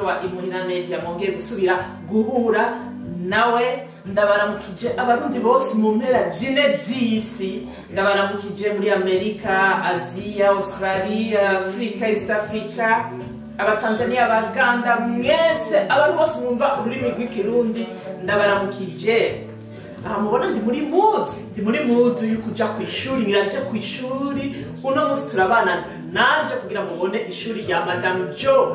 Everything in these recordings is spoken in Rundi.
Joe wa Imuhira Media mwongeye gusubira guhura nawe. Ndabaramukije abarundi bose mu mpera zine z'isi, ndabaramukije muri Amerika, Aziya, Australia, Afrika, East Africa, abatanzania, abaganda, mwese abantu bose mwumva ururimi rw'ikirundi ndabaramukije. Aha mubona ndi muri mood, ndi muri mood yo kuja kw'ishuri, ngiraje kw'ishuri. Uno munsi turabana nanje kugira mubone ishuri rya Madame Joe.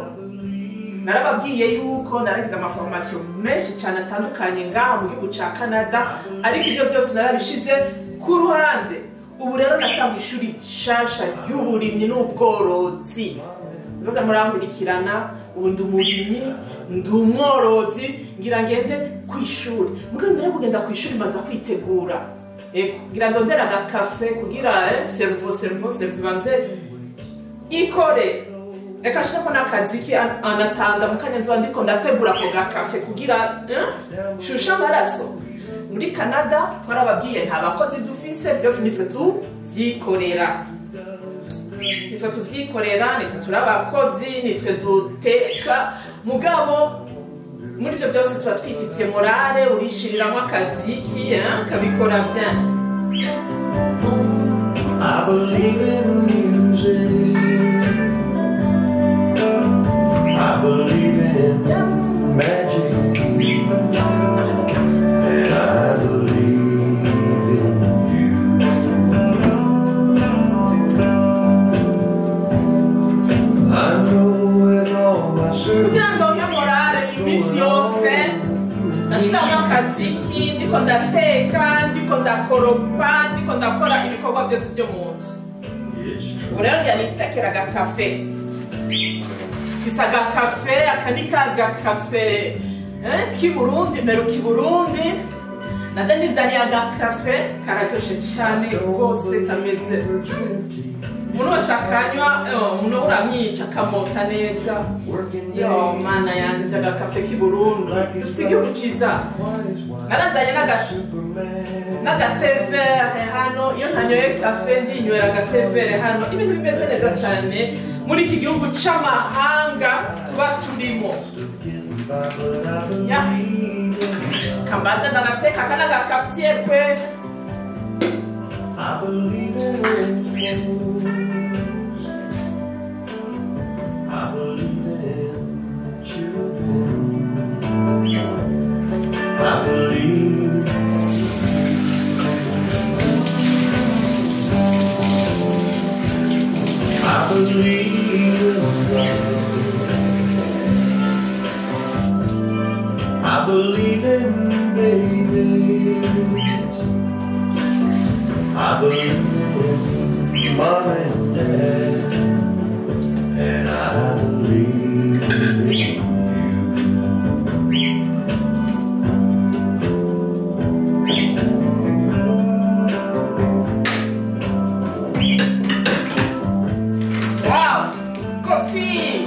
Narababwiye yuko naragize amaformation menshi cyane atandukanye ngaha mu gihugu ca Canada, ariko ibyo byose narabishize ku ruhande. Ubu rero natanga ishuri nshasha ry'uburimyi n'ubworozi. Muzoza murankurikirana. Ubu ndi umurimyi, ndi umworozi, ngira ngende kw'ishuri. Mugabo mbere yo kugenda kw'ishuri mbanza kwitegura. Ego, ngira ndondera agakafe kugira cerveau cerveau cerveau banze ikore. Reka nshireko n'akaziki anatanda mu kanya nzoba ndiko ndategura ako gakafe kugira shusha amaraso. Muri Canada twarababwiye nta bakozi dufise, byose nitwe tuvyikorera. Nitwe tuvyikorera, nitwe turi abakozi, nitwe duteka. Mugabo muri ivyo byose tuba twifitiye morale, urishiriramwo akaziki, kabikora bien. I believe in music. I believe in magic. And I believe in you. I know it all my Kugira ndonke morale iminsi yose ndashiramwo akaziki, ndiko ndateka, ndiko ndakoropa, ndiko ndakora ibikorwa byose vyo mu nzu. Ubu rero ngira nitekera agakafe. Mfise agakafe, aka ni ka gakafe k'i Burundi, mperuka i Burundi. Naze nizaniye agakafe kararyoshe cane rwose, kameze umuntu wese akanywa, umuntu uramwica akamota neza. Yo mana yanje, agakafe k'i Burundi, dufise igihugu ciza. Narazanye n'agatevere hano, iyo ntanyoye kafe ndinywera agatevere hano. Ibintu bimeze neza cane muri iki gihugu c'amahanga tuba turimo. Ya kambaza ndagateka aka n'agakafitiye kwe. I believe in fools. I believe in children. I believe. I believe in love. I believe in babies. I believe in mom and dad, and I believe in you. Wow, coffee!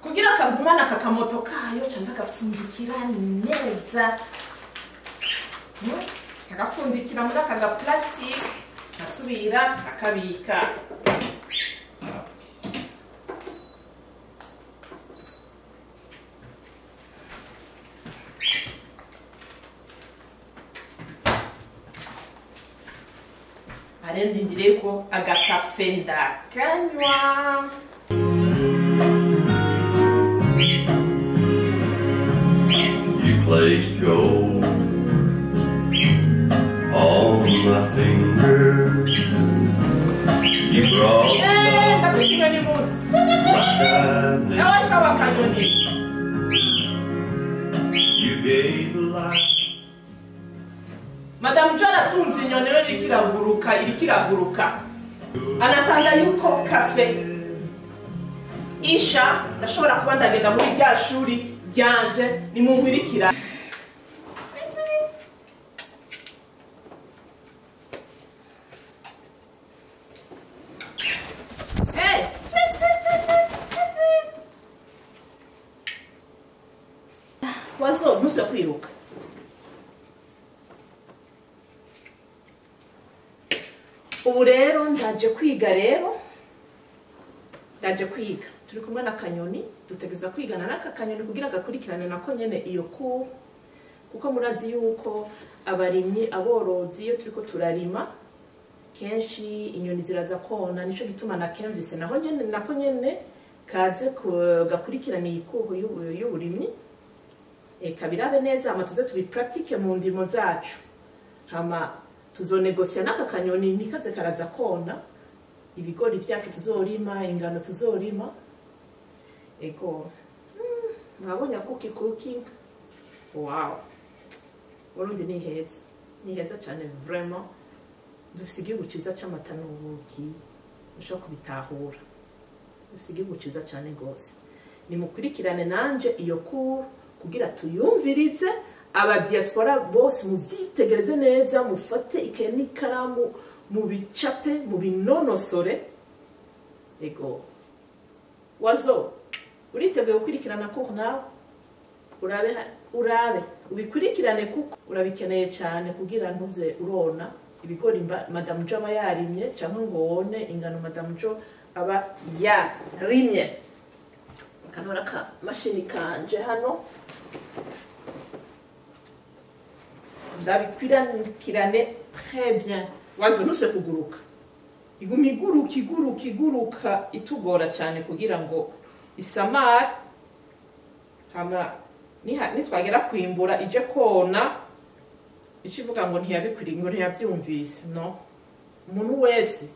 Kugira kagumana aka kamoto kayo ca ndagafundikira neza. Ndagafundikira muri aka ga plastic, nkasubira akabika. Arendindire ko agakafe ndakanywa. You placed gold on my finger. You brought Ndafise inyoni mu nzu. Nawe shawa akanyoni. You gave life. Madame Joe aratunze inyoni rero iriko iraguruka, iriko iraguruka. Anatanga yuko kafe isha, ndashobora kuba ndagenda muri rya shuri ryanje, nimunkurikira. Hey! Wazo, ntusubire kwiruka. Ubu rero ndaje kwiga, rero ndaje kwiga turi kumwe na Kanyoni. Dutegerezwa kwigana n'aka kanyoni kugira gakurikirane nako nyene iyo cours, kuko murazi yuko abarimyi, aborozi, iyo turiko turarima kenshi inyoni ziraza kona. Nico gituma na kemvise naho nyene, nako nyene kaze gakurikirana iyi cours y'uburimyi, eka birabe neza, hama tuze tubipratike mu ndimo zacu. Hama tuzonegosiya n'aka kanyoni ntikaze karaza kona ibigori byacu tuzorima, ingano tuzorima. Ego, mwabonye akuki kuki? Wow, Burundi ni heza, ni heza cyane vraiment. Dufise igihugu ciza c'amata n'ubuki, ushobora kubitahura. Dufise igihugu ciza cyane gose. Nimukurikirane nanje iyo cours kugira tuyumvirize. Aba diaspora bose muvyitegereze neza, mufate ikaye n'ikaramu, mubicape, mubinonosore. Ego, wazo uriteguye gukurikirana cours nawe? Urabe, urabe ubikurikirane kuko urabikeneye cyane kugira ntuze urona ibigori Madamu Jo aba yarimye, cyangwa ngo wone ingano Madamu Jo aba yarimye. Kanora ka mashini kanje hano, ndabikurikirane très bien. Wazo, ntuse kuguruka, iguma iguruka, iguruka, iguruka, itugora cyane kugira ngo isamare. Hama nitwagera kwimbura ije kona ikivuga ngo ntiyabikwiriye, ngo ntiyabyumvise. No umuntu wese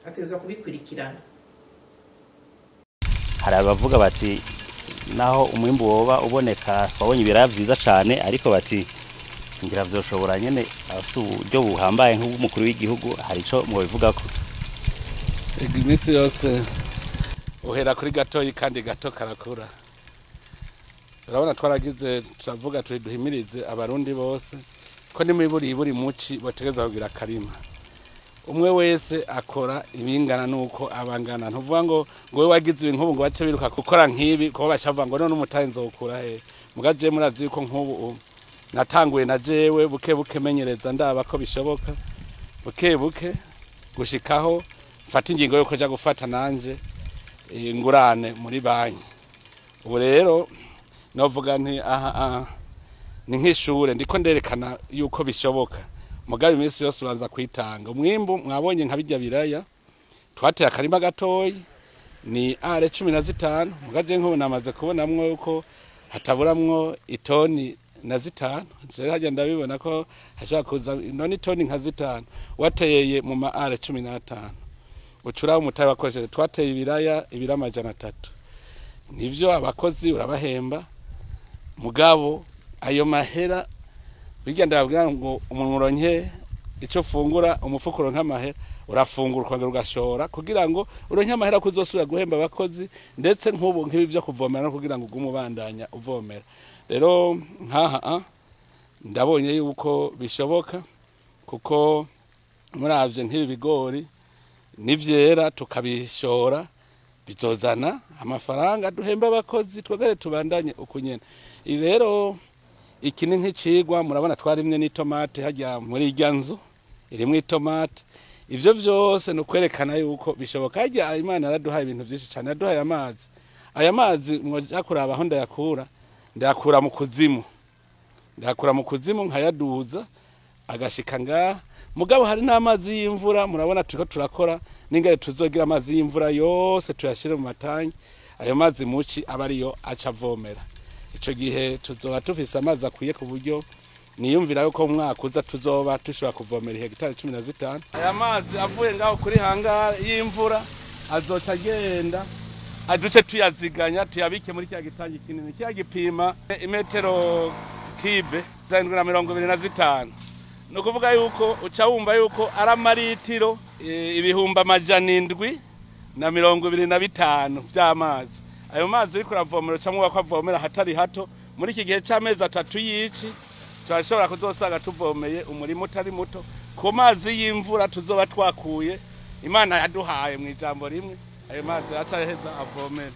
ategerezwa kubikurikirana. Hari abavuga bati naho umwimbu woba uboneka, twabonye ibiraya vyiza cane, ariko bati ngira vyoshobora nyene afite uburyo buhambaye nk'ubw'umukuru w'igihugu. Hari ico mwobivugako? Iminsi yose uhera kuri gatoyi kandi gato karakura. Urabona twaragize, turavuga turi duhimirize abarundi bose ko nimiburi buri muci bategeza kugira akarima. Umwe wese akora ibingana nuko abangana. Ntuvuga ngo we wagize ibintu nk'ubu ngo bace biruka gukora nk'ibi, kuko bacavuga ngo none umutahe nzokura he? Muga je murazi yuko nk'ubu natanguye na jewe buke buke, menyereza, ndaba ko bishoboka buke buke, gushikaho mfata ingingo yo kuja gufata nanje ingurane muri banki. Ubu rero novuga nti aha aha ni nk'ishure, ndiko nderekana yuko bishoboka. Mugabe iminsi yose ubanza kwitanga. Umwimbu mwabonye nka bijya biraya twateye, akarima gatoyi ni are 15, mugaje nk'ubu namaze kubonamwo yuko hataburamwo itoni na 5. Jewe hajya ndabibona ko hashobora kuza none itoni nka 5 wateyeye mu ma are 15. Ucura umutahe wakoresheje. Twateye ibiraya ibiro 300. Nivyo, abakozi urabahemba, mugabo ayo mahera bijya ndababwira ngo umuntu uronke icyo ufungura, umufuko uronke amahera, urafungura ukongera ugashora kugira ngo uronke amahera kuzosubira guhemba abakozi, ndetse nk'ubu nk'ibi byo kuvomera no kugira ngo ugume ubandanya uvomera. Rero nkaha ndabonye yuko bishoboka, kuko muravye nk'ibi bigori nivyera tukabishora bizozana amafaranga duhemba abakozi, twegere tubandanye uku nyene. Ibi rero iki ni nk'icigwa. Murabona twarimye n'itomate hajya muri irya nzu irimwo itomate. Ivyo vyose ni ukwerekana yuko bishoboka. Harya Imana yaraduhaye ibintu vyinshi cane, yaduhaye amazi. Aya mazi mwoja kuraba aho ndayakura, ndayakura mu kuzimu, ndayakura mu kuzimu nkayaduza agashika ngaha. Mugabo hari n'amazi y'imvura. Murabona turiko turakora n'ingere tuzogira amazi y'imvura yose tuyashire mu matangi. Ayo mazi muci aba ariyo aca avomera. Ico gihe tuzoba tufise amazi akwiye, ku buryo niyumvira yuko mu mwaka uza tuzoba dushobora kuvomera hegitari 15. Aya mazi avuye ngaho kuri hangare y'imvura azoca agenda aduce tuyaziganya, tuyabike muri kya gitangi kinini kya gipima imetero kibe 725. Ni ukuvuga yuko uca wumva yuko ari amaritiro 725,000 by'amazi. Ayo mazi uriko uravomera, uca mwuba ko avomera hatari hato. Muri iki gihe c'amezi 3 y'ici turashobora kuzosanga tuvomeye umurima utari muto ku mazi y'imvura tuzoba twakuye, Imana yaduhaye. Mu ijambo rimwe, ayo mazi aca aheza avomera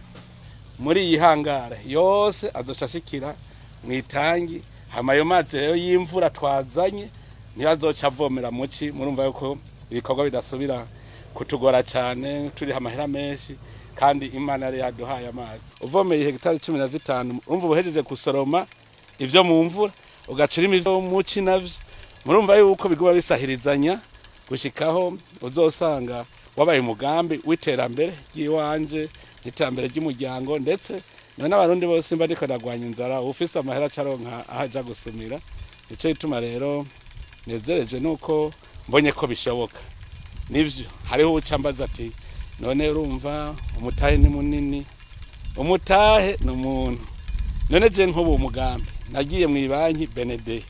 muri iyi hangare yose, azoca ashikira mu itangi. Hama ayo mazi rero y'imvura twazanye niyo azoca avomera muci. Murumva yuko ibikorwa bidasubira kutugora cyane, turiha amahera menshi kandi Imana yari yaduhaye amazi. Uvomeye hegitari 15, umva ubuhejeje gusoroma ivyo mu mvura, ugacurima ivyo mu ci navyo, murumva yuko biguma bisahirizanya gushikaho uzosanga wabaye umugambi w'iterambere ry'iwanje n'iterambere ry'umuryango, ndetse none n'abarundi bose mba ndiko ndagwanya inzara, ufise amahera acaronka ahaja gusumira. Nico gituma rero nezerejwe nuko mbonye ko bishoboka. Nivyo hariho ucambaza ati none urumva umutahe ni munini, umutahe ni umuntu. None je nk'ubu umugambi nagiye mu banki Benede,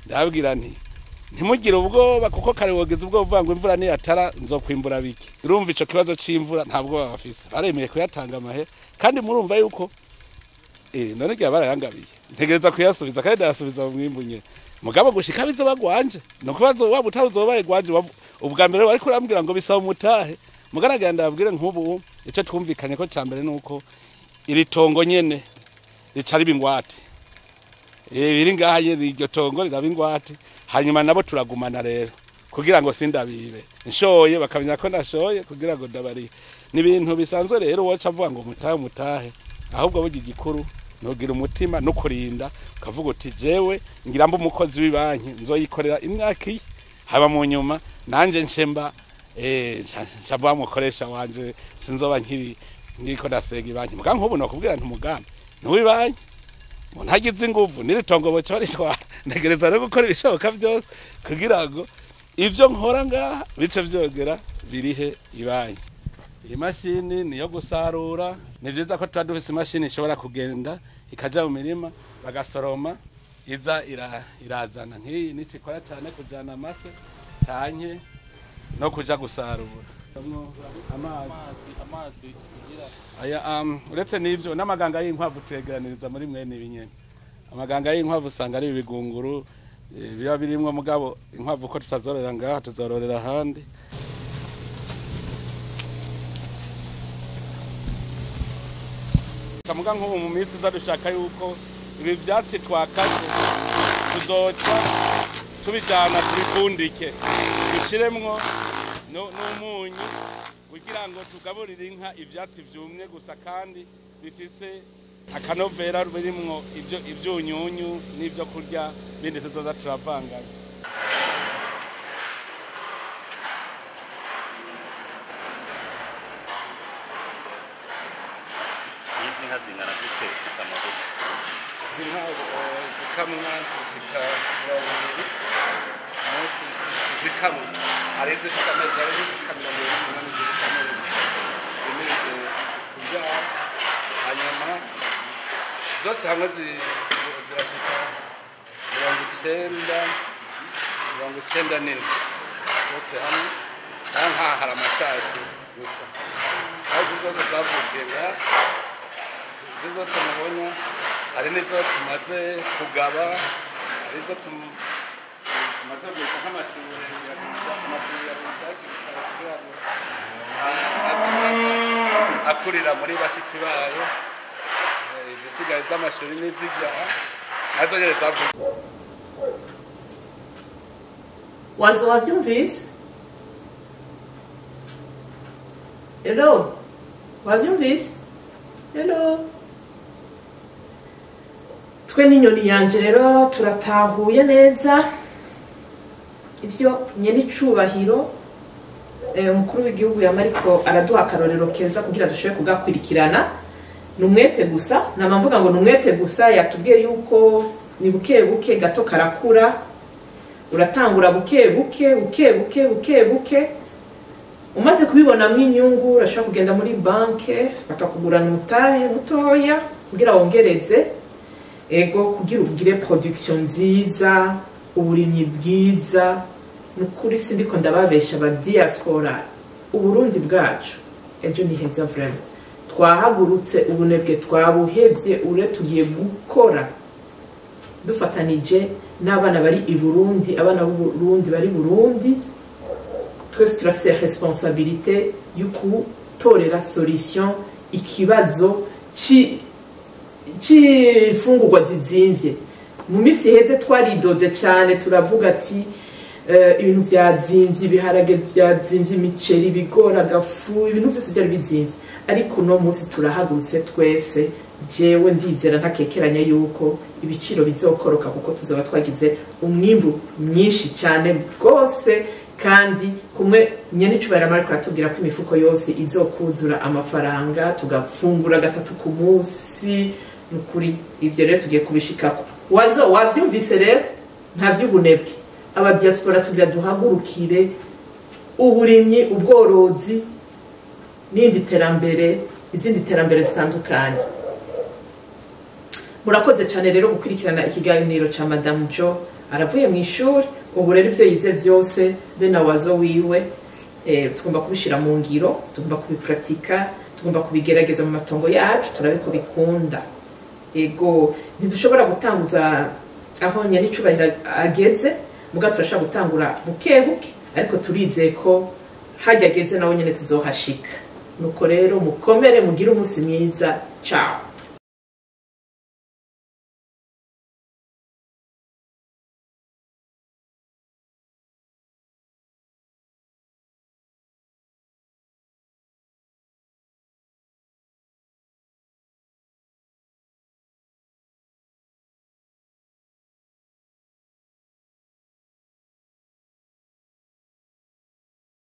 ndabwira nti ntimugire ubwoba kuko kare wogeze ubwoba uvuga ngo imvura niyatara nzokwimbura biki. Urumva ico kibazo c'imvura ntabwo bafise, baremeye kuyatanga amahera kandi murumva yuko none gihe barayangabiye ntegereza kuyasubiza kandi ndayasubiza mu mwimbu nyene. Mugabo gushika bizo bagwanje no kubazo waba utazobaye gwanje ubwa mbere ariko urambwira ngo bisaba umutahe. Mugaragara ndabwire nk'ubu ico twumvikanye ko cambere nuko iri tongo nyene rica riba ingwate, biri ngaha nyene iryo tongo riraba ingwate, hanyuma nabo turagumana rero kugira ngo sindabibe nshoye bakamenya ko nashoye kugira ngo ndabarihe. Ni ibintu bisanzwe rero woca avuga ngo umutahe umutahe, ahubwo burya igikuru nugira umutima no kurinda ukavuga uti jewe ngira mba umukozi w'ibanki nzoyikorera imyaka iyi, haba mu nyuma nanje nshemba nshamba mukoresha wanje sinzoba nkiri ndiko ndasega ibanki. Muga nk'ubu nokubwira nti umugambi n'uw'ibanki umuntu agize inguvu n'iritongo boca barishwara, ntegereza rero gukora ibishoboka byose kugira ngo ivyo nkora ngaha bice vyogera birihe ibanki. Iyi mashini niyo gusarura. Ni vyiza ko tuba dufise imashini ishobora kugenda ikaja mu mirima bagasoroma, iza irazana nk'iyi nico ikora cane kujana amase canke no kuja gusarura amazi. Aya uretse n'ivyo n'amaganga y'inkwavu twegeraniriza muri mwene ibinyene. Amaganga y'inkwavu usanga ari ibigunguru biba birimwo, mugabo inkwavu ko tutazororera ngaha tuzororera ahandi. Kamuga nk'ubu mu minsi iza dushaka yuko ibi vyatsi twakaze tuzoca tubijana tubifundike, dushiremwo n'umunyu kugira ngo tugaburire inka ivyatsi vyumye gusa kandi bifise akanovera birimwo ivyo ivyunyunyu n'ivyo kurya bindi tuzoza turavanganya. Izi nka zingana gute zikamwa gute? Izi nka zikamwa zishika 20 munsi zikamwa, hari izishika amezi, hari izishika 28 zisa neza zimirije kubyara, hanyuma zose hamwe zirashika 97 zose hamwe. Nkaha hari amashashi gusa, aho izi zose zavukiye ngaha, izi zose mubona hari n'izo tumaze kugaba, hari izo tumaze guhita nk'amashure, amashure yagushakira kugira ngo akurira muri bashiki bayo. Izisigaye z'amashuri n'izirya nazo nyene zavuye. Wazo wavyumvise? Hello, wavyumvise? Hello. Twe n'inyoni yanje rero turatahuye neza ivyo nyene icubahiro umukuru w'igihugu yama ariko araduha akarorero keza kugira dushobore kugakwirikirana. Ni umwete gusa, nama mvuga ngo ni umwete gusa. Yatubwiye yuko ni buke buke gato karakura, uratangura buke buke buke buke buke buke, umaze kubibonamwo inyungu urashobora kugenda muri banke bakakugurana umutahe mutoya kugira wongereze, ego kugira ugire production nziza, uburimyi bwiza. Nukuri sindiko ndababesha aba diaspora, Uburundi bwacu ejo ni heza vraiment. Twahagurutse ubunebwe twabuhevye, ure tugiye gukora dufatanije n'abana bari i Burundi, abana b'u Burundi bari Burundi. Twese turafise responsabilité yo gutorera solution ikibazo c'imfungurwa zizimvye. Mu minsi iheze twaridoze cane turavuga ati Ibintu vyazimvye, ibiharage vyazimvye, imiceri, ibigori, agafu, ibintu vyose vyari bizimvye. Ariko uno munsi turahagurutse twese. Jewe ndizera ntakekeranya yuko ibiciro bizokoroka, kuko tuzoba twagize umwimbu mwinshi cyane rwose. Kandi kumwe nyene icubahiro ariko aratubwira ko imifuko yose izokuzura amafaranga, tugafungura gatatu ku munsi. Nukuri ivyo rero tugiye kubishikako. Wazo wavyumvise rero, nta vy'ubunebwe. Aba diaspora tugira duhagurukire uburimyi, ubworozi n'indi terambere, izindi terambere zitandukanye. Murakoze cyane rero gukurikirana ikiganiro ca Madame Jo. Aravuye mu ishuri ubu rero, ivyo yize vyose be na wazo wiwe tugomba kubishira mu ngiro, tugomba kubipuratika, tugomba kubigerageza mu matongo yacu, turabe ko bikunda. Ego, ntidushobora gutanguza aho nyenicubahiro ageze, muga turashobora gutangura buke buke, ariko turizeye ko hajya ageze nawe nyene tuzohashika. Nuko rero mukomere, mugire umunsi mwiza. Ciao.